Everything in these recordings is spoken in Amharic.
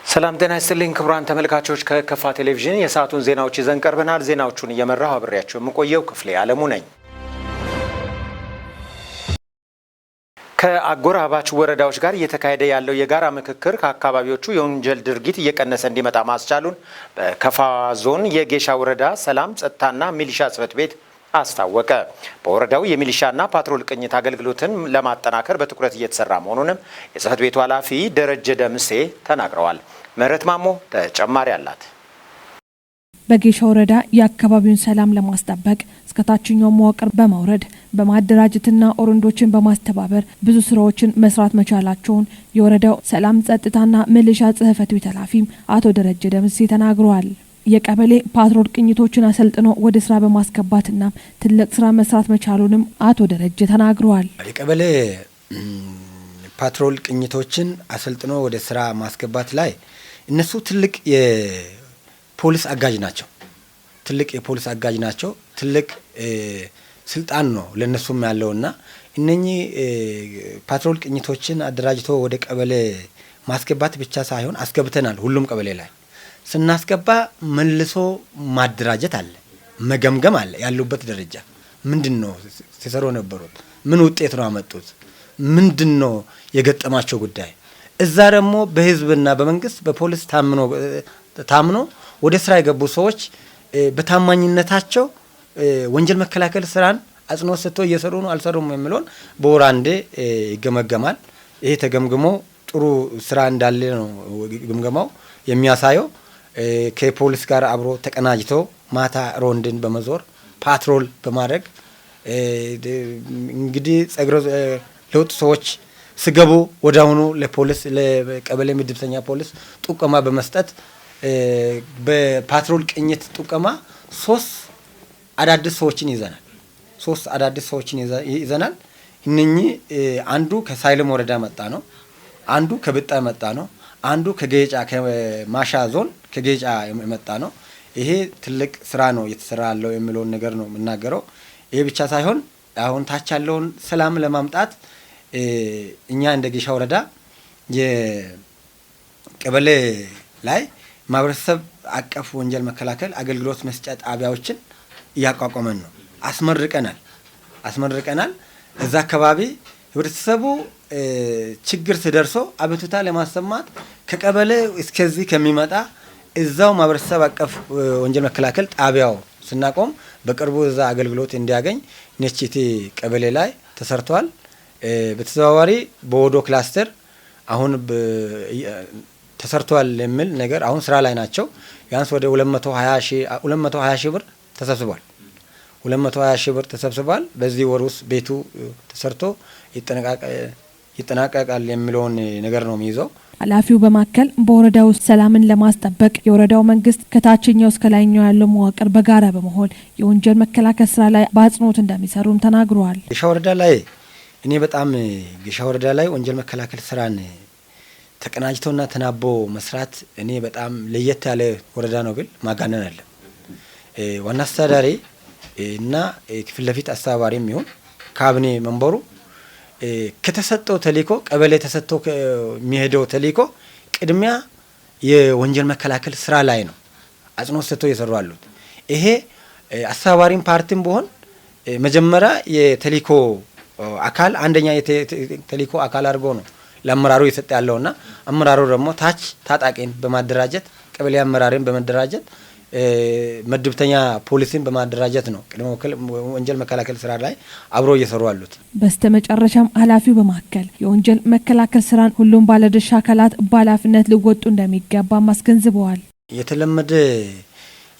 ሰላም ጤና ይስጥልኝ ክቡራን ተመልካቾች፣ ከከፋ ቴሌቪዥን የሰዓቱን ዜናዎች ይዘን ቀርበናል። ዜናዎቹን እየመራሁ አብሬያችሁ የምቆየው ክፍሌ አለሙ ነኝ። ከአጎራባች ወረዳዎች ጋር እየተካሄደ ያለው የጋራ ምክክር ከአካባቢዎቹ የወንጀል ድርጊት እየቀነሰ እንዲመጣ ማስቻሉን በከፋ ዞን የጌሻ ወረዳ ሰላም ጸጥታና ሚሊሻ ጽሕፈት ቤት አስታወቀ። በወረዳው የሚሊሻና ፓትሮል ቅኝት አገልግሎትን ለማጠናከር በትኩረት እየተሰራ መሆኑንም የጽሕፈት ቤቱ ኃላፊ ደረጀ ደምሴ ተናግረዋል። ምህረት ማሞ ተጨማሪ አላት። በጌሻ ወረዳ የአካባቢውን ሰላም ለማስጠበቅ እስከ ታችኛው መዋቅር በማውረድ በማደራጀትና ኦሮንዶችን በማስተባበር ብዙ ስራዎችን መስራት መቻላቸውን የወረዳው ሰላም ጸጥታና ሚሊሻ ጽሕፈት ቤት ኃላፊ አቶ ደረጀ ደምሴ ተናግረዋል። የቀበሌ ፓትሮል ቅኝቶችን አሰልጥኖ ወደ ስራ በማስገባትና ትልቅ ስራ መስራት መቻሉንም አቶ ደረጀ ተናግረዋል። የቀበሌ ፓትሮል ቅኝቶችን አሰልጥኖ ወደ ስራ ማስገባት ላይ እነሱ ትልቅ የፖሊስ አጋዥ ናቸው። ትልቅ የፖሊስ አጋዥ ናቸው። ትልቅ ስልጣን ነው ለእነሱም ያለውና እነኚህ ፓትሮል ቅኝቶችን አደራጅቶ ወደ ቀበሌ ማስገባት ብቻ ሳይሆን አስገብተናል። ሁሉም ቀበሌ ላይ ስናስገባ መልሶ ማደራጀት አለ፣ መገምገም አለ። ያሉበት ደረጃ ምንድን ነው? ሲሰሩ የነበሩት ምን ውጤት ነው ያመጡት? ምንድን ነው የገጠማቸው ጉዳይ? እዛ ደግሞ በህዝብና በመንግስት በፖሊስ ታምኖ ወደ ስራ የገቡ ሰዎች በታማኝነታቸው ወንጀል መከላከል ስራን አጽንኦት ሰጥተው እየሰሩ ነው አልሰሩም የሚለውን በወር አንዴ ይገመገማል። ይሄ ተገምግሞ ጥሩ ስራ እንዳለ ነው ግምገማው የሚያሳየው። ከፖሊስ ጋር አብሮ ተቀናጅቶ ማታ ሮንድን በመዞር ፓትሮል በማድረግ እንግዲህ ጸጉረ ለውጥ ሰዎች ስገቡ ወዲያውኑ ለፖሊስ ለቀበሌ ምድብተኛ ፖሊስ ጥቆማ በመስጠት በፓትሮል ቅኝት ጥቆማ 3 አዳዲስ ሰዎችን ይዘናል። 3 አዳዲስ ሰዎችን ይዘናል። እነኚህ አንዱ ከሳይለም ወረዳ መጣ ነው፣ አንዱ ከብጣ መጣ ነው፣ አንዱ ከጌጫ ከማሻ ዞን ከጌጫ የመጣ ነው። ይሄ ትልቅ ስራ ነው እየተሰራ ያለው የሚለውን ነገር ነው የምናገረው። ይሄ ብቻ ሳይሆን አሁን ታች ያለውን ሰላም ለማምጣት እኛ እንደ ጌሻ ወረዳ የቀበሌ ላይ ማህበረሰብ አቀፍ ወንጀል መከላከል አገልግሎት መስጫ ጣቢያዎችን እያቋቋመን ነው። አስመርቀናል። እዛ አካባቢ ህብረተሰቡ ችግር ሲደርሶ አቤቱታ ለማሰማት ከቀበሌ እስከዚህ ከሚመጣ እዛው ማህበረሰብ አቀፍ ወንጀል መከላከል ጣቢያው ስናቆም በቅርቡ እዛ አገልግሎት እንዲያገኝ ነችቲ ቀበሌ ላይ ተሰርቷል። በተዘዋዋሪ በወዶ ክላስተር አሁን ተሰርቷል የሚል ነገር አሁን ስራ ላይ ናቸው። ቢያንስ ወደ 220 ሺህ ብር ተሰብስቧል። 220 ሺህ ብር ተሰብስቧል። በዚህ ወር ውስጥ ቤቱ ተሰርቶ ይጠናቀቃል የሚለውን ነገር ነው የሚይዘው። ኃላፊው በማከል በወረዳው ውስጥ ሰላምን ለማስጠበቅ የወረዳው መንግስት ከታችኛው እስከ ላይኛው ያለው መዋቅር በጋራ በመሆን የወንጀል መከላከል ስራ ላይ በአጽንኦት እንደሚሰሩም ተናግረዋል። ጌሻ ወረዳ ላይ እኔ በጣም ጌሻ ወረዳ ላይ ወንጀል መከላከል ስራን ተቀናጅቶና ተናቦ መስራት እኔ በጣም ለየት ያለ ወረዳ ነው ብል ማጋነን አለ። ዋና አስተዳዳሪ እና ፊት ለፊት አስተባባሪ የሚሆን ካቢኔ መንበሩ ከተሰጠው ተልእኮ ቀበሌ ተሰጥቶ የሚሄደው ተልእኮ ቅድሚያ የወንጀል መከላከል ስራ ላይ ነው አጽንኦት ሰጥቶ እየሰሩ አሉት። ይሄ አስተባባሪም ፓርቲም ቢሆን መጀመሪያ የተልእኮ አካል አንደኛ የተልእኮ አካል አድርጎ ነው ለአመራሩ እየሰጠ ያለውና አመራሩ ደግሞ ታች ታጣቂን በማደራጀት ቀበሌ አመራርን በማደራጀት መድብተኛ ፖሊስን በማደራጀት ነው ቅድመ ወንጀል መከላከል ስራ ላይ አብሮ እየሰሩ አሉት። በስተመጨረሻም ኃላፊው በማከል የወንጀል መከላከል ስራን ሁሉም ባለድርሻ አካላት በኃላፊነት ሊወጡ እንደሚገባም አስገንዝበዋል። የተለመደ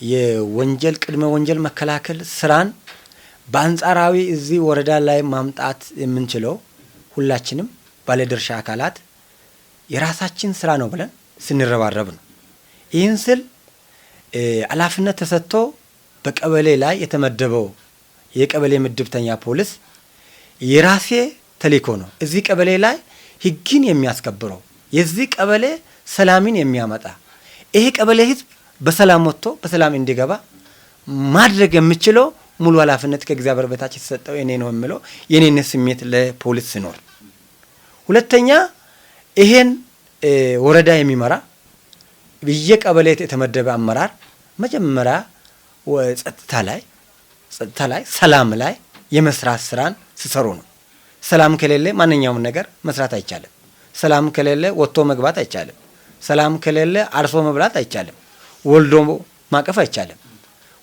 የወንጀል ቅድመ ወንጀል መከላከል ስራን በአንጻራዊ እዚህ ወረዳ ላይ ማምጣት የምንችለው ሁላችንም ባለድርሻ አካላት የራሳችን ስራ ነው ብለን ስንረባረብ ነው። ይህን ስል ኃላፊነት ተሰጥቶ በቀበሌ ላይ የተመደበው የቀበሌ ምድብተኛ ፖሊስ የራሴ ተልእኮ ነው። እዚህ ቀበሌ ላይ ሕግን የሚያስከብረው የዚህ ቀበሌ ሰላምን የሚያመጣ ይሄ ቀበሌ ሕዝብ በሰላም ወጥቶ በሰላም እንዲገባ ማድረግ የምችለው ሙሉ ኃላፊነት ከእግዚአብሔር በታች የተሰጠው የኔ ነው የምለው የኔነት ስሜት ለፖሊስ ሲኖር፣ ሁለተኛ ይሄን ወረዳ የሚመራ በየቀበሌ የተመደበ አመራር መጀመሪያ ጸጥታ ላይ፣ ሰላም ላይ የመስራት ስራን ሲሰሩ ነው። ሰላም ከሌለ ማንኛውም ነገር መስራት አይቻልም። ሰላም ከሌለ ወጥቶ መግባት አይቻልም። ሰላም ከሌለ አርሶ መብላት አይቻልም። ወልዶ ማቀፍ አይቻልም።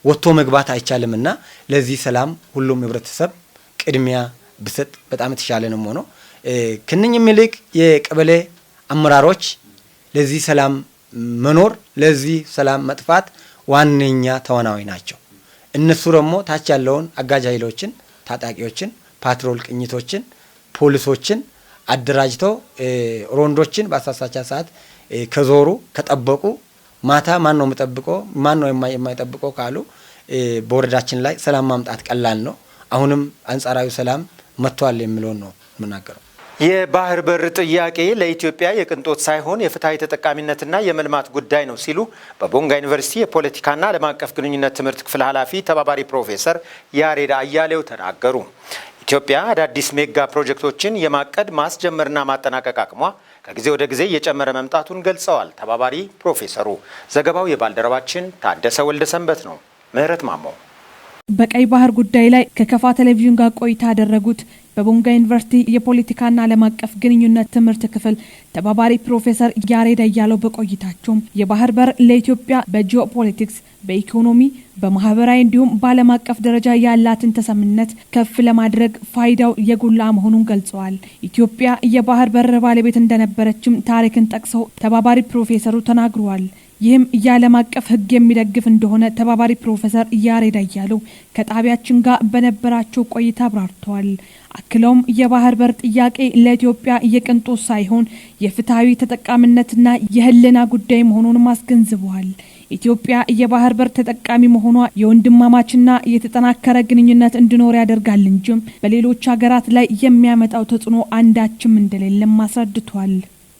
ወጥቶ መግባት አይቻልም እና ለዚህ ሰላም ሁሉም ህብረተሰብ ቅድሚያ ብሰጥ በጣም የተሻለ ነው ሆኖ ከነኝም ይልቅ የቀበሌ አመራሮች ለዚህ ሰላም መኖር፣ ለዚህ ሰላም መጥፋት ዋነኛ ተዋናዊ ናቸው። እነሱ ደግሞ ታች ያለውን አጋዥ ኃይሎችን፣ ታጣቂዎችን፣ ፓትሮል ቅኝቶችን፣ ፖሊሶችን አደራጅተው ሮንዶችን በአሳሳቻ ሰዓት ከዞሩ፣ ከጠበቁ፣ ማታ ማን ነው የሚጠብቀው፣ ማን ነው የማይጠብቀው ካሉ በወረዳችን ላይ ሰላም ማምጣት ቀላል ነው። አሁንም አንጻራዊ ሰላም መጥቷል የሚለውን ነው የምናገረው። የባህር በር ጥያቄ ለኢትዮጵያ የቅንጦት ሳይሆን የፍትሐዊ ተጠቃሚነትና የመልማት ጉዳይ ነው ሲሉ በቦንጋ ዩኒቨርሲቲ የፖለቲካና ዓለም አቀፍ ግንኙነት ትምህርት ክፍል ኃላፊ ተባባሪ ፕሮፌሰር ያሬድ አያሌው ተናገሩ። ኢትዮጵያ አዳዲስ ሜጋ ፕሮጀክቶችን የማቀድ፣ ማስጀመርና ማጠናቀቅ አቅሟ ከጊዜ ወደ ጊዜ እየጨመረ መምጣቱን ገልጸዋል። ተባባሪ ፕሮፌሰሩ፣ ዘገባው የባልደረባችን ታደሰ ወልደ ሰንበት ነው። ምህረት ማሞ። በቀይ ባህር ጉዳይ ላይ ከከፋ ቴሌቪዥን ጋር ቆይታ ያደረጉት በቦንጋ ዩኒቨርሲቲ የፖለቲካና ዓለም አቀፍ ግንኙነት ትምህርት ክፍል ተባባሪ ፕሮፌሰር ያሬድ አያሌው በቆይታቸውም የባህር በር ለኢትዮጵያ በጂኦፖለቲክስ፣ በኢኮኖሚ፣ በማህበራዊ እንዲሁም በዓለም አቀፍ ደረጃ ያላትን ተሰሚነት ከፍ ለማድረግ ፋይዳው የጎላ መሆኑን ገልጸዋል። ኢትዮጵያ የባህር በር ባለቤት እንደነበረችም ታሪክን ጠቅሰው ተባባሪ ፕሮፌሰሩ ተናግረዋል። ይህም የዓለም አቀፍ ሕግ የሚደግፍ እንደሆነ ተባባሪ ፕሮፌሰር ያሬድ አያሌው ከጣቢያችን ጋር በነበራቸው ቆይታ አብራርተዋል። አክለውም የባህር በር ጥያቄ ለኢትዮጵያ የቅንጦት ሳይሆን የፍትሐዊ ተጠቃሚነትና የህልውና ጉዳይ መሆኑንም አስገንዝበዋል። ኢትዮጵያ የባህር በር ተጠቃሚ መሆኗ የወንድማማችና የተጠናከረ ግንኙነት እንዲኖር ያደርጋል እንጂም በሌሎች ሀገራት ላይ የሚያመጣው ተጽዕኖ አንዳችም እንደሌለም አስረድቷል።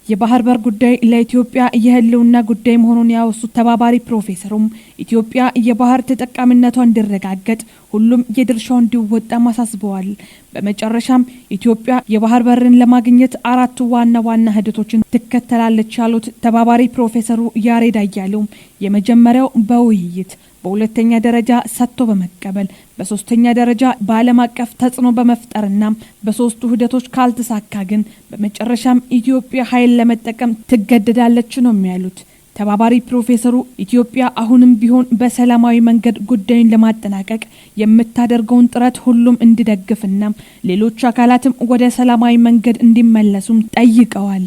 የባህር በር ጉዳይ ለኢትዮጵያ የህልውና ጉዳይ መሆኑን ያወሱት ተባባሪ ፕሮፌሰሩም ኢትዮጵያ የባህር ተጠቃሚነቷ እንዲረጋገጥ ሁሉም የድርሻው እንዲወጣም አሳስበዋል። በመጨረሻም ኢትዮጵያ የባህር በርን ለማግኘት አራት ዋና ዋና ሂደቶችን ትከተላለች ያሉት ተባባሪ ፕሮፌሰሩ ያሬድ አያሌው የመጀመሪያው በውይይት፣ በሁለተኛ ደረጃ ሰጥቶ በመቀበል፣ በሶስተኛ ደረጃ በዓለም አቀፍ ተጽዕኖ በመፍጠርና በሶስቱ ሂደቶች ካልተሳካ ግን በመጨረሻም ኢትዮጵያ ኃይል ለመጠቀም ትገደዳለች ነው የሚያሉት። ተባባሪ ፕሮፌሰሩ ኢትዮጵያ አሁንም ቢሆን በሰላማዊ መንገድ ጉዳዩን ለማጠናቀቅ የምታደርገውን ጥረት ሁሉም እንዲደግፍና ሌሎች አካላትም ወደ ሰላማዊ መንገድ እንዲመለሱም ጠይቀዋል።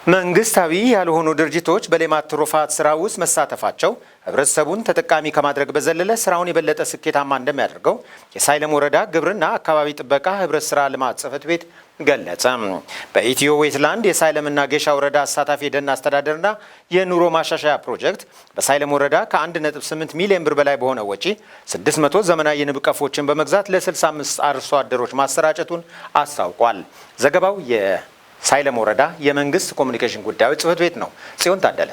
መንግስታዊ ያልሆኑ ድርጅቶች በሌማት ትሩፋት ስራ ውስጥ መሳተፋቸው ህብረተሰቡን ተጠቃሚ ከማድረግ በዘለለ ስራውን የበለጠ ስኬታማ እንደሚያደርገው የሳይለም ወረዳ ግብርና አካባቢ ጥበቃ ህብረት ስራ ልማት ጽሕፈት ቤት ገለጸ። በኢትዮ ዌትላንድ የሳይለምና ጌሻ ወረዳ አሳታፊ የደን አስተዳደርና የኑሮ ማሻሻያ ፕሮጀክት በሳይለም ወረዳ ከ1.8 ሚሊዮን ብር በላይ በሆነ ወጪ 600 ዘመናዊ የንብ ቀፎችን በመግዛት ለ65 አርሶ አደሮች ማሰራጨቱን አስታውቋል። ዘገባው የሳይለም ወረዳ የመንግስት ኮሚኒኬሽን ጉዳዮች ጽሕፈት ቤት ነው። ጽዮን ታደለ።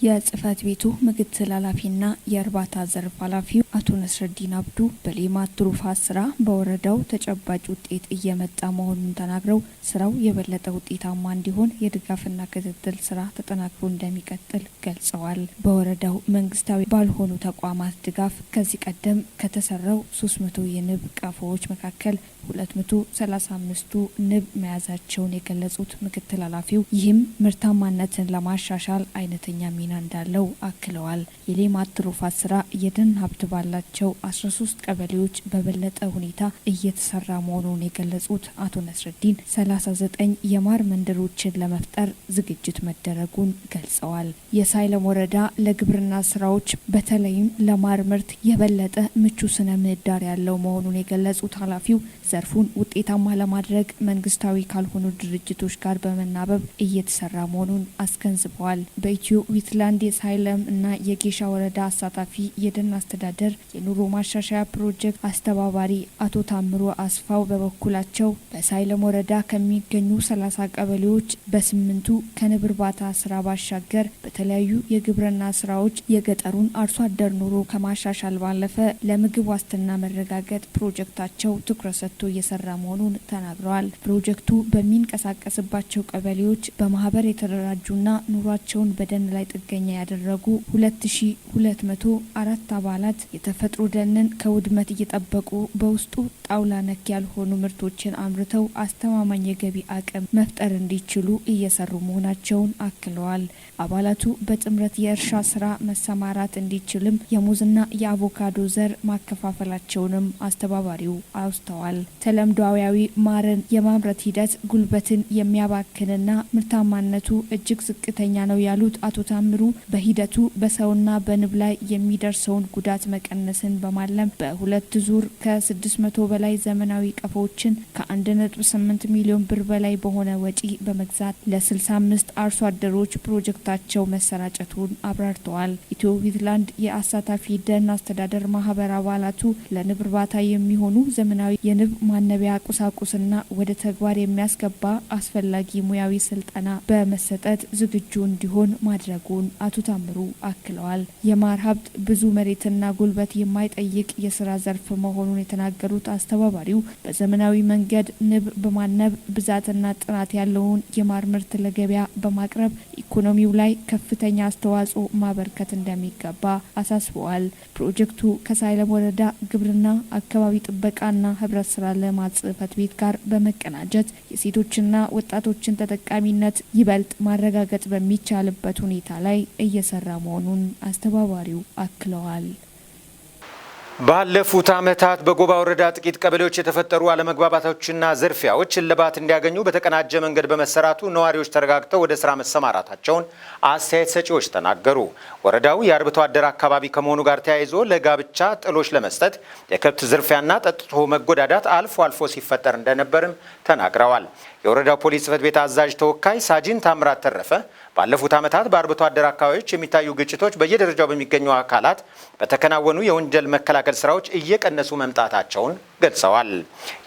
የጽህፈት ቤቱ ምክትል ኃላፊና የእርባታ ዘርፍ ኃላፊው አቶ ነስረዲን አብዱ በሌማት ትሩፋት ስራ በወረዳው ተጨባጭ ውጤት እየመጣ መሆኑን ተናግረው ስራው የበለጠ ውጤታማ እንዲሆን የድጋፍና ክትትል ስራ ተጠናክሮ እንደሚቀጥል ገልጸዋል። በወረዳው መንግስታዊ ባልሆኑ ተቋማት ድጋፍ ከዚህ ቀደም ከተሰራው 300 የንብ ቀፎዎች መካከል 235ቱ ንብ መያዛቸውን የገለጹት ምክትል ኃላፊው ይህም ምርታማነትን ለማሻሻል አይነተኛ ሚና እንዳለው አክለዋል። የሌማት ትሩፋት ስራ የደን ሀብት ባላቸው 13 ቀበሌዎች በበለጠ ሁኔታ እየተሰራ መሆኑን የገለጹት አቶ ነስረዲን 39 የማር መንደሮችን ለመፍጠር ዝግጅት መደረጉን ገልጸዋል። የሳይለም ወረዳ ለግብርና ስራዎች በተለይም ለማር ምርት የበለጠ ምቹ ስነ ምህዳር ያለው መሆኑን የገለጹት ኃላፊው ዘርፉን ውጤታማ ለማድረግ መንግስታዊ ካልሆኑ ድርጅቶች ጋር በመናበብ እየተሰራ መሆኑን አስገንዝበዋል። በኢትዮ ዊትላንድ ዊትላንድ የሳይለም እና የጌሻ ወረዳ አሳታፊ የደን አስተዳደር የኑሮ ማሻሻያ ፕሮጀክት አስተባባሪ አቶ ታምሮ አስፋው በበኩላቸው በሳይለም ወረዳ ከሚገኙ 30 ቀበሌዎች በስምንቱ ከንብ እርባታ ስራ ባሻገር በተለያዩ የግብርና ስራዎች የገጠሩን አርሶ አደር ኑሮ ከማሻሻል ባለፈ ለምግብ ዋስትና መረጋገጥ ፕሮጀክታቸው ትኩረት ሰጥቶ እየሰራ መሆኑን ተናግረዋል። ፕሮጀክቱ በሚንቀሳቀስባቸው ቀበሌዎች በማህበር የተደራጁና ኑሯቸውን በደን ላይ ጥገኛ ያደረጉ 2204 አባላት የተፈጥሮ ደንን ከውድመት እየጠበቁ በውስጡ ጣውላ ነክ ያልሆኑ ምርቶችን አምርተው አስተማማኝ የገቢ አቅም መፍጠር እንዲችሉ እየሰሩ መሆናቸውን አክለዋል። አባላቱ በጥምረት የእርሻ ስራ መሰማራት እንዲችልም የሙዝና የአቮካዶ ዘር ማከፋፈላቸውንም አስተባባሪው አውስተዋል። ተለምዷዊ ማርን የማምረት ሂደት ጉልበትን የሚያባክንና ምርታማነቱ እጅግ ዝቅተኛ ነው ያሉት አቶ ታምሩ በሂደቱ በሰውና በንብ ላይ የሚደርሰውን ጉዳት መቀነስን በማለም በሁለት ዙር ከ600 በላይ ዘመናዊ ቀፎዎችን ከ1.8 ሚሊዮን ብር በላይ በሆነ ወጪ በመግዛት ለ65 አርሶ አደሮች ፕሮጀክታቸው መሰራጨቱን አብራርተዋል። ኢትዮ ዊትላንድ የአሳታፊ ደን አስተዳደር ማህበር አባላቱ ለንብ እርባታ የሚሆኑ ዘመናዊ የንብ ማነቢያ ቁሳቁስና ወደ ተግባር የሚያስገባ አስፈላጊ ሙያዊ ስልጠና በመሰጠት ዝግጁ እንዲሆን ማድረጉን አቶ ታምሩ አክለዋል። የማር ሀብት ብዙ መሬትና ጉልበት የማይጠይቅ የስራ ዘርፍ መሆኑን የተናገሩት አስተባባሪው በዘመናዊ መንገድ ንብ በማነብ ብዛትና ጥራት ያለውን የማር ምርት ለገበያ በማቅረብ ኢኮኖሚው ላይ ከፍተኛ አስተዋጽኦ ማበርከት እንደሚገባ አሳስበዋል። ፕሮጀክቱ ከሳይለም ወረዳ ግብርና አካባቢ ጥበቃና ህብረት ስራ ልማት ጽሕፈት ቤት ጋር በመቀናጀት የሴቶችና ወጣቶችን ተጠቃሚነት ይበልጥ ማረጋገጥ በሚቻልበት ሁኔታ ላይ እየሰራ መሆኑን አስተባባሪው አክለዋል። ባለፉት ዓመታት በጎባ ወረዳ ጥቂት ቀበሌዎች የተፈጠሩ አለመግባባቶችና ዝርፊያዎች እልባት እንዲያገኙ በተቀናጀ መንገድ በመሰራቱ ነዋሪዎች ተረጋግተው ወደ ስራ መሰማራታቸውን አስተያየት ሰጪዎች ተናገሩ። ወረዳው የአርብቶ አደር አካባቢ ከመሆኑ ጋር ተያይዞ ለጋብቻ ጥሎሽ ለመስጠት የከብት ዝርፊያና ጠጥቶ መጎዳዳት አልፎ አልፎ ሲፈጠር እንደነበርም ተናግረዋል። የወረዳው ፖሊስ ጽሕፈት ቤት አዛዥ ተወካይ ሳጅን ታምራት ተረፈ ባለፉት ዓመታት በአርብቶ አደር አካባቢዎች የሚታዩ ግጭቶች በየደረጃው በሚገኙ አካላት በተከናወኑ የወንጀል መከላከል ስራዎች እየቀነሱ መምጣታቸውን ገልጸዋል።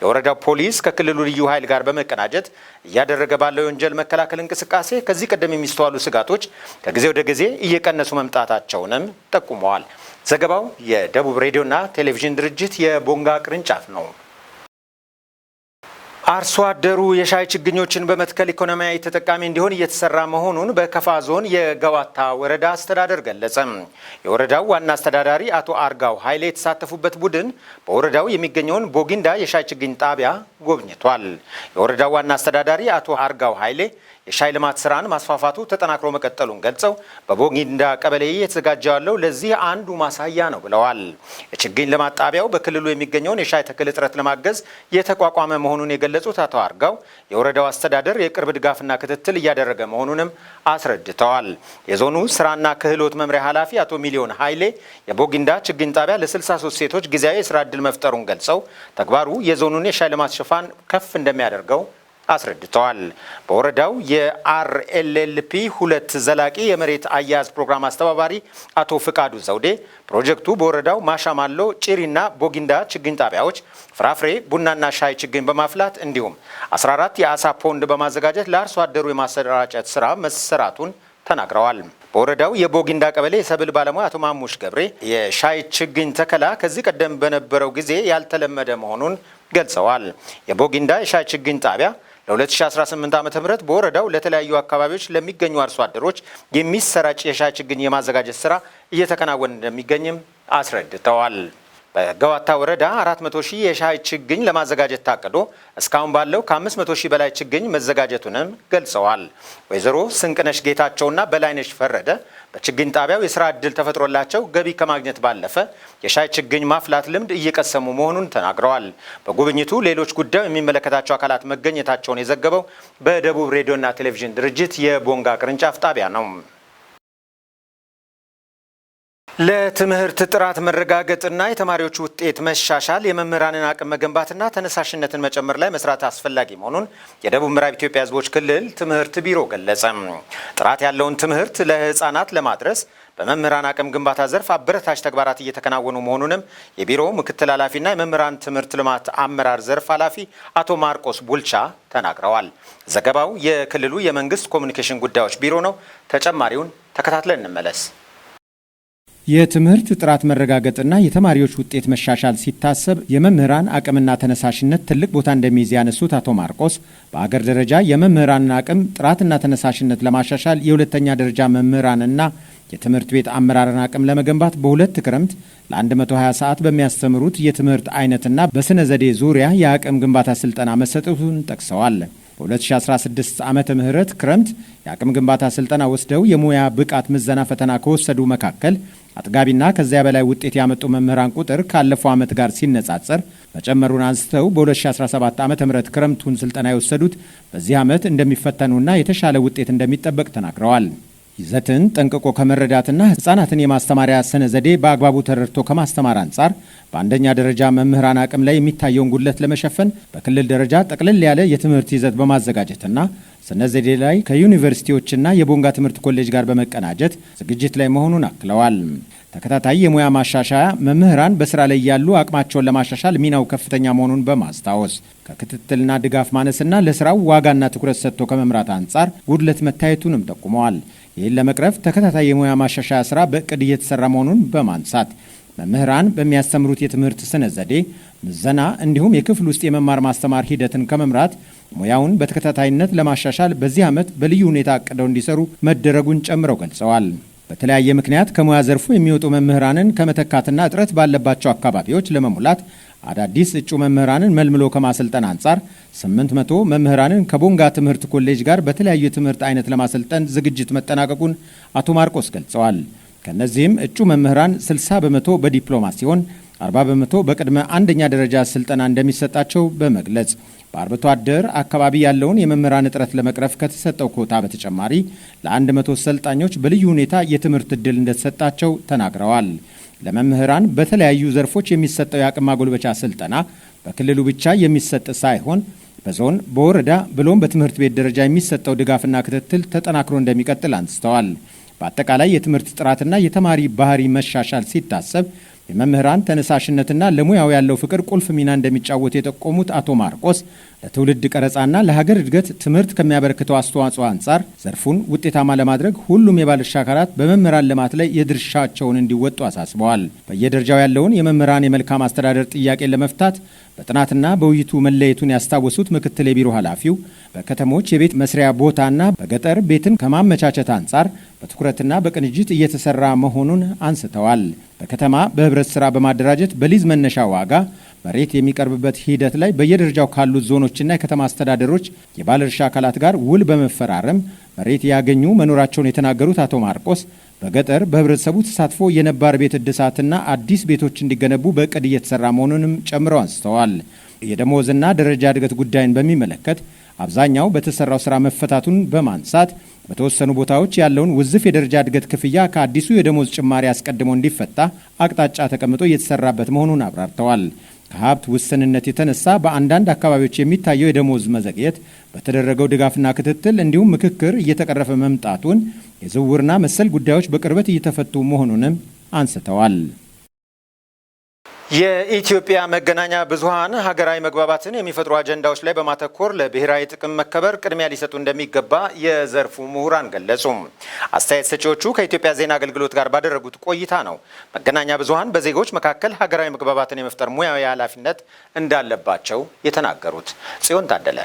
የወረዳው ፖሊስ ከክልሉ ልዩ ኃይል ጋር በመቀናጀት እያደረገ ባለው የወንጀል መከላከል እንቅስቃሴ ከዚህ ቀደም የሚስተዋሉ ስጋቶች ከጊዜ ወደ ጊዜ እየቀነሱ መምጣታቸውንም ጠቁመዋል። ዘገባው የደቡብ ሬዲዮና ቴሌቪዥን ድርጅት የቦንጋ ቅርንጫፍ ነው። አርሶ አደሩ የሻይ ችግኞችን በመትከል ኢኮኖሚያዊ ተጠቃሚ እንዲሆን እየተሰራ መሆኑን በከፋ ዞን የገዋታ ወረዳ አስተዳደር ገለጸ። የወረዳው ዋና አስተዳዳሪ አቶ አርጋው ኃይሌ የተሳተፉበት ቡድን በወረዳው የሚገኘውን ቦጊንዳ የሻይ ችግኝ ጣቢያ ጎብኝቷል። የወረዳው ዋና አስተዳዳሪ አቶ አርጋው ኃይሌ የሻይ ልማት ስራን ማስፋፋቱ ተጠናክሮ መቀጠሉን ገልጸው በቦጊንዳ ቀበሌ እየተዘጋጀ ያለው ለዚህ አንዱ ማሳያ ነው ብለዋል። የችግኝ ልማት ጣቢያው በክልሉ የሚገኘውን የሻይ ተክል እጥረት ለማገዝ የተቋቋመ መሆኑን የገለጹት አቶ አርጋው የወረዳው አስተዳደር የቅርብ ድጋፍና ክትትል እያደረገ መሆኑንም አስረድተዋል። የዞኑ ስራና ክህሎት መምሪያ ኃላፊ አቶ ሚሊዮን ኃይሌ የቦጊንዳ ችግኝ ጣቢያ ለ63 ሴቶች ጊዜያዊ የስራ ዕድል መፍጠሩን ገልጸው ተግባሩ የዞኑን የሻይ ልማት ሽፋን ከፍ እንደሚያደርገው አስረድተዋል። በወረዳው የ RLLP 2 ዘላቂ የመሬት አያያዝ ፕሮግራም አስተባባሪ አቶ ፍቃዱ ዘውዴ ፕሮጀክቱ በወረዳው ማሻማሎ፣ ጭሪና ቦጊንዳ ችግኝ ጣቢያዎች ፍራፍሬ፣ ቡናና ሻይ ችግኝ በማፍላት እንዲሁም 14 የአሳ ፖንድ በማዘጋጀት ለአርሶ አደሩ የማሰራጨት ስራ መሰራቱን ተናግረዋል። በወረዳው የቦጊንዳ ቀበሌ የሰብል ባለሙያ አቶ ማሙሽ ገብሬ የሻይ ችግኝ ተከላ ከዚህ ቀደም በነበረው ጊዜ ያልተለመደ መሆኑን ገልጸዋል። የቦጊንዳ የሻይ ችግኝ ጣቢያ ለ2018 ዓ.ም በወረዳው ለተለያዩ አካባቢዎች ለሚገኙ አርሶ አደሮች የሚሰራጭ የሻይ ችግኝ የማዘጋጀት ስራ እየተከናወነ እንደሚገኝም አስረድተዋል። በገዋታ ወረዳ 400 ሺህ የሻይ ችግኝ ለማዘጋጀት ታቅዶ እስካሁን ባለው ከ500 ሺህ በላይ ችግኝ መዘጋጀቱንም ገልጸዋል። ወይዘሮ ስንቅነሽ ጌታቸውና በላይነሽ ፈረደ በችግኝ ጣቢያው የስራ ዕድል ተፈጥሮላቸው ገቢ ከማግኘት ባለፈ የሻይ ችግኝ ማፍላት ልምድ እየቀሰሙ መሆኑን ተናግረዋል። በጉብኝቱ ሌሎች ጉዳዩ የሚመለከታቸው አካላት መገኘታቸውን የዘገበው በደቡብ ሬዲዮና ቴሌቪዥን ድርጅት የቦንጋ ቅርንጫፍ ጣቢያ ነው። ለትምህርት ጥራት መረጋገጥና የተማሪዎች ውጤት መሻሻል የመምህራንን አቅም መገንባትና ተነሳሽነትን መጨመር ላይ መስራት አስፈላጊ መሆኑን የደቡብ ምዕራብ ኢትዮጵያ ሕዝቦች ክልል ትምህርት ቢሮ ገለጸ። ጥራት ያለውን ትምህርት ለሕፃናት ለማድረስ በመምህራን አቅም ግንባታ ዘርፍ አበረታች ተግባራት እየተከናወኑ መሆኑንም የቢሮው ምክትል ኃላፊና የመምህራን ትምህርት ልማት አመራር ዘርፍ ኃላፊ አቶ ማርቆስ ቡልቻ ተናግረዋል። ዘገባው የክልሉ የመንግስት ኮሚኒኬሽን ጉዳዮች ቢሮ ነው። ተጨማሪውን ተከታትለን እንመለስ። የትምህርት ጥራት መረጋገጥና የተማሪዎች ውጤት መሻሻል ሲታሰብ የመምህራን አቅምና ተነሳሽነት ትልቅ ቦታ እንደሚይዝ ያነሱት አቶ ማርቆስ፣ በአገር ደረጃ የመምህራንን አቅም ጥራትና ተነሳሽነት ለማሻሻል የሁለተኛ ደረጃ መምህራንና የትምህርት ቤት አመራርን አቅም ለመገንባት በሁለት ክረምት ለ120 ሰዓት በሚያስተምሩት የትምህርት አይነትና በስነ ዘዴ ዙሪያ የአቅም ግንባታ ስልጠና መሰጠቱን ጠቅሰዋል። በ2016 ዓመተ ምህረት ክረምት የአቅም ግንባታ ስልጠና ወስደው የሙያ ብቃት ምዘና ፈተና ከወሰዱ መካከል አጥጋቢና ከዚያ በላይ ውጤት ያመጡ መምህራን ቁጥር ካለፈው ዓመት ጋር ሲነጻጸር መጨመሩን አንስተው፣ በ2017 ዓ ም ክረምቱን ስልጠና የወሰዱት በዚህ ዓመት እንደሚፈተኑና የተሻለ ውጤት እንደሚጠበቅ ተናግረዋል። ይዘትን ጠንቅቆ ከመረዳትና ሕፃናትን የማስተማሪያ ስነ ዘዴ በአግባቡ ተረድቶ ከማስተማር አንጻር በአንደኛ ደረጃ መምህራን አቅም ላይ የሚታየውን ጉድለት ለመሸፈን በክልል ደረጃ ጠቅለል ያለ የትምህርት ይዘት በማዘጋጀትና ስነ ዘዴ ላይ ከዩኒቨርሲቲዎችና የቦንጋ ትምህርት ኮሌጅ ጋር በመቀናጀት ዝግጅት ላይ መሆኑን አክለዋል። ተከታታይ የሙያ ማሻሻያ መምህራን በስራ ላይ ያሉ አቅማቸውን ለማሻሻል ሚናው ከፍተኛ መሆኑን በማስታወስ፣ ከክትትልና ድጋፍ ማነስና ለስራው ዋጋና ትኩረት ሰጥቶ ከመምራት አንጻር ጉድለት መታየቱንም ጠቁመዋል። ይህን ለመቅረፍ ተከታታይ የሙያ ማሻሻያ ስራ በእቅድ እየተሰራ መሆኑን በማንሳት፣ መምህራን በሚያስተምሩት የትምህርት ስነ ዘዴ፣ ምዘና እንዲሁም የክፍል ውስጥ የመማር ማስተማር ሂደትን ከመምራት ሙያውን በተከታታይነት ለማሻሻል በዚህ ዓመት በልዩ ሁኔታ አቅደው እንዲሰሩ መደረጉን ጨምረው ገልጸዋል። በተለያየ ምክንያት ከሙያ ዘርፉ የሚወጡ መምህራንን ከመተካትና እጥረት ባለባቸው አካባቢዎች ለመሙላት አዳዲስ እጩ መምህራንን መልምሎ ከማሰልጠን አንጻር 800 መምህራንን ከቦንጋ ትምህርት ኮሌጅ ጋር በተለያዩ የትምህርት አይነት ለማሰልጠን ዝግጅት መጠናቀቁን አቶ ማርቆስ ገልጸዋል። ከእነዚህም እጩ መምህራን 60% በዲፕሎማ ሲሆን 40% በቅድመ አንደኛ ደረጃ ስልጠና እንደሚሰጣቸው በመግለጽ፣ በአርብቶ አደር አካባቢ ያለውን የመምህራን እጥረት ለመቅረፍ ከተሰጠው ኮታ በተጨማሪ ለ100 ሰልጣኞች በልዩ ሁኔታ የትምህርት ዕድል እንደተሰጣቸው ተናግረዋል። ለመምህራን በተለያዩ ዘርፎች የሚሰጠው የአቅም ማጎልበቻ ስልጠና በክልሉ ብቻ የሚሰጥ ሳይሆን በዞን፣ በወረዳ ብሎም በትምህርት ቤት ደረጃ የሚሰጠው ድጋፍና ክትትል ተጠናክሮ እንደሚቀጥል አንስተዋል። በአጠቃላይ የትምህርት ጥራትና የተማሪ ባህሪ መሻሻል ሲታሰብ የመምህራን ተነሳሽነትና ለሙያው ያለው ፍቅር ቁልፍ ሚና እንደሚጫወት የጠቆሙት አቶ ማርቆስ፣ ለትውልድ ቀረጻና ለሀገር እድገት ትምህርት ከሚያበረክተው አስተዋጽኦ አንጻር ዘርፉን ውጤታማ ለማድረግ ሁሉም የባለድርሻ አካላት በመምህራን ልማት ላይ የድርሻቸውን እንዲወጡ አሳስበዋል። በየደረጃው ያለውን የመምህራን የመልካም አስተዳደር ጥያቄን ለመፍታት በጥናትና በውይይቱ መለየቱን ያስታወሱት ምክትል የቢሮ ኃላፊው፣ በከተሞች የቤት መስሪያ ቦታና በገጠር ቤትን ከማመቻቸት አንጻር በትኩረትና በቅንጅት እየተሰራ መሆኑን አንስተዋል። በከተማ በህብረት ስራ በማደራጀት በሊዝ መነሻ ዋጋ መሬት የሚቀርብበት ሂደት ላይ በየደረጃው ካሉት ዞኖችና የከተማ አስተዳደሮች የባለድርሻ አካላት ጋር ውል በመፈራረም መሬት ያገኙ መኖራቸውን የተናገሩት አቶ ማርቆስ፣ በገጠር በህብረተሰቡ ተሳትፎ የነባር ቤት እድሳትና አዲስ ቤቶች እንዲገነቡ በእቅድ እየተሰራ መሆኑንም ጨምረው አንስተዋል። የደሞዝና ደረጃ እድገት ጉዳይን በሚመለከት አብዛኛው በተሰራው ስራ መፈታቱን በማንሳት፣ በተወሰኑ ቦታዎች ያለውን ውዝፍ የደረጃ እድገት ክፍያ ከአዲሱ የደሞዝ ጭማሪ አስቀድሞ እንዲፈታ አቅጣጫ ተቀምጦ እየተሰራበት መሆኑን አብራርተዋል። ከሀብት ውስንነት የተነሳ በአንዳንድ አካባቢዎች የሚታየው የደሞዝ መዘግየት በተደረገው ድጋፍና ክትትል እንዲሁም ምክክር እየተቀረፈ መምጣቱን፣ የዝውውርና መሰል ጉዳዮች በቅርበት እየተፈቱ መሆኑንም አንስተዋል። የኢትዮጵያ መገናኛ ብዙኃን ሀገራዊ መግባባትን የሚፈጥሩ አጀንዳዎች ላይ በማተኮር ለብሔራዊ ጥቅም መከበር ቅድሚያ ሊሰጡ እንደሚገባ የዘርፉ ምሁራን ገለጹ። አስተያየት ሰጪዎቹ ከኢትዮጵያ ዜና አገልግሎት ጋር ባደረጉት ቆይታ ነው መገናኛ ብዙኃን በዜጎች መካከል ሀገራዊ መግባባትን የመፍጠር ሙያዊ ኃላፊነት እንዳለባቸው የተናገሩት። ጽዮን ታደለ።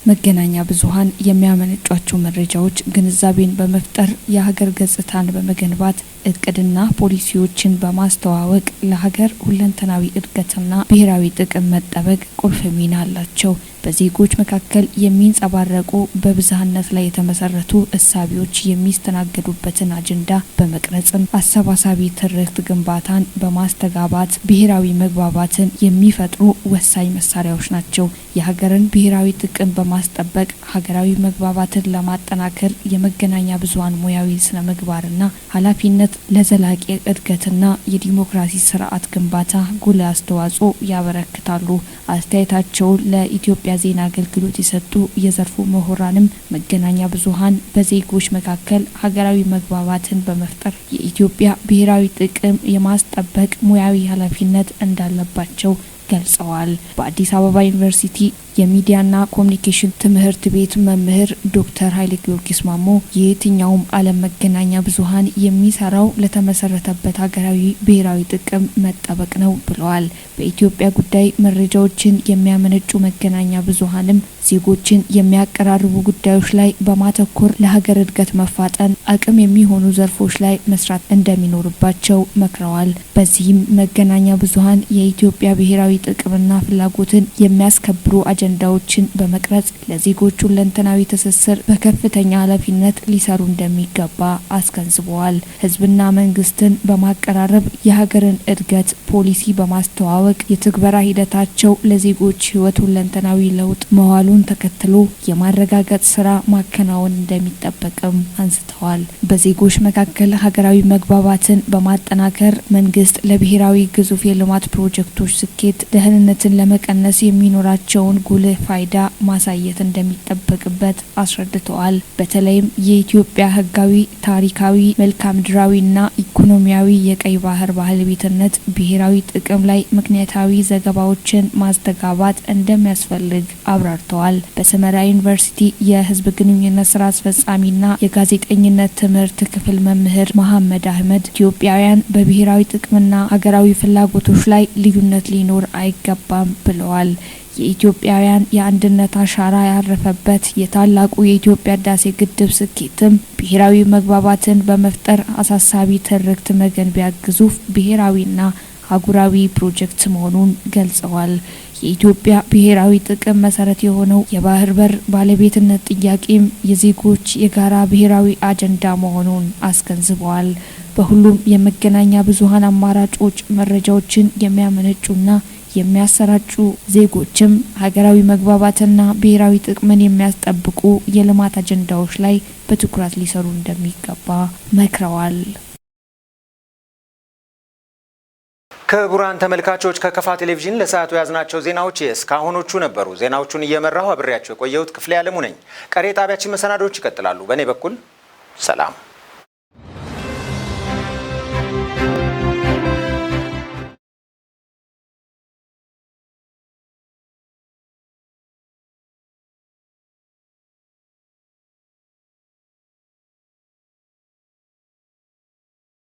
መገናኛ ብዙኃን የሚያመነጯቸው መረጃዎች ግንዛቤን በመፍጠር፣ የሀገር ገጽታን በመገንባት፣ እቅድና ፖሊሲዎችን በማስተዋወቅ ለሀገር ሁለንተናዊ እድገትና ብሔራዊ ጥቅም መጠበቅ ቁልፍ ሚና አላቸው። በዜጎች መካከል የሚንጸባረቁ በብዝሃነት ላይ የተመሰረቱ እሳቤዎች የሚስተናገዱበትን አጀንዳ በመቅረጽም አሰባሳቢ ትርክት ግንባታን በማስተጋባት ብሔራዊ መግባባትን የሚፈጥሩ ወሳኝ መሳሪያዎች ናቸው። የሀገርን ብሔራዊ ጥቅም በማስጠበቅ ሀገራዊ መግባባትን ለማጠናከር የመገናኛ ብዙኃን ሙያዊ ስነ ምግባርና ኃላፊነት ግንኙነት ለዘላቂ እድገትና የዲሞክራሲ ስርዓት ግንባታ ጉልህ አስተዋጽኦ ያበረክታሉ። አስተያየታቸውን ለኢትዮጵያ ዜና አገልግሎት የሰጡ የዘርፉ ምሁራንም መገናኛ ብዙኃን በዜጎች መካከል ሀገራዊ መግባባትን በመፍጠር የኢትዮጵያ ብሔራዊ ጥቅም የማስጠበቅ ሙያዊ ኃላፊነት እንዳለባቸው ገልጸዋል። በአዲስ አበባ ዩኒቨርሲቲ የሚዲያና ኮሚኒኬሽን ትምህርት ቤት መምህር ዶክተር ኃይለ ጊዮርጊስ ማሞ የየትኛውም ዓለም መገናኛ ብዙኃን የሚሰራው ለተመሰረተበት ሀገራዊ ብሔራዊ ጥቅም መጠበቅ ነው ብለዋል። በኢትዮጵያ ጉዳይ መረጃዎችን የሚያመነጩ መገናኛ ብዙኃንም ዜጎችን የሚያቀራርቡ ጉዳዮች ላይ በማተኮር ለሀገር እድገት መፋጠን አቅም የሚሆኑ ዘርፎች ላይ መስራት እንደሚኖርባቸው መክረዋል። በዚህም መገናኛ ብዙኃን የኢትዮጵያ ብሔራዊ ጥቅምና ፍላጎትን የሚያስከብሩ አጀንዳዎችን በመቅረጽ ለዜጎች ሁለንተናዊ ትስስር በከፍተኛ ኃላፊነት ሊሰሩ እንደሚገባ አስገንዝበዋል። ሕዝብና መንግስትን በማቀራረብ የሀገርን እድገት ፖሊሲ በማስተዋወቅ የትግበራ ሂደታቸው ለዜጎች ሕይወት ሁለንተናዊ ለውጥ መዋሉን ተከትሎ የማረጋገጥ ስራ ማከናወን እንደሚጠበቅም አንስተዋል። በዜጎች መካከል ሀገራዊ መግባባትን በማጠናከር መንግስት ለብሔራዊ ግዙፍ የልማት ፕሮጀክቶች ስኬት ደህንነትን ለመቀነስ የሚኖራቸውን ጉልህ ፋይዳ ማሳየት እንደሚጠበቅበት አስረድተዋል። በተለይም የኢትዮጵያ ህጋዊ፣ ታሪካዊ፣ መልክዓ ምድራዊና ኢኮኖሚያዊ የቀይ ባህር ባለቤትነት ብሔራዊ ጥቅም ላይ ምክንያታዊ ዘገባዎችን ማስተጋባት እንደሚያስፈልግ አብራርተዋል። በሰመራ ዩኒቨርሲቲ የህዝብ ግንኙነት ስራ አስፈጻሚና የጋዜጠኝነት ትምህርት ክፍል መምህር መሐመድ አህመድ ኢትዮጵያውያን በብሔራዊ ጥቅምና ሀገራዊ ፍላጎቶች ላይ ልዩነት ሊኖር አይገባም ብለዋል። የኢትዮጵያውያን የአንድነት አሻራ ያረፈበት የታላቁ የኢትዮጵያ ህዳሴ ግድብ ስኬትም ብሔራዊ መግባባትን በመፍጠር አሳሳቢ ትርክት መገንቢያ ግዙፍ ብሔራዊና አህጉራዊ ፕሮጀክት መሆኑን ገልጸዋል። የኢትዮጵያ ብሔራዊ ጥቅም መሰረት የሆነው የባህር በር ባለቤትነት ጥያቄም የዜጎች የጋራ ብሔራዊ አጀንዳ መሆኑን አስገንዝበዋል። በሁሉም የመገናኛ ብዙኃን አማራጮች መረጃዎችን የሚያመነጩና የሚያሰራጩ ዜጎችም ሀገራዊ መግባባትና ብሔራዊ ጥቅምን የሚያስጠብቁ የልማት አጀንዳዎች ላይ በትኩረት ሊሰሩ እንደሚገባ መክረዋል። ክቡራን ተመልካቾች፣ ከከፋ ቴሌቪዥን ለሰዓቱ የያዝናቸው ዜናዎች የእስካሁኖቹ ነበሩ። ዜናዎቹን እየመራሁ አብሬያቸው የቆየሁት ክፍሌ አለሙ ነኝ። ቀሪ የጣቢያችን መሰናዶዎች ይቀጥላሉ። በእኔ በኩል ሰላም።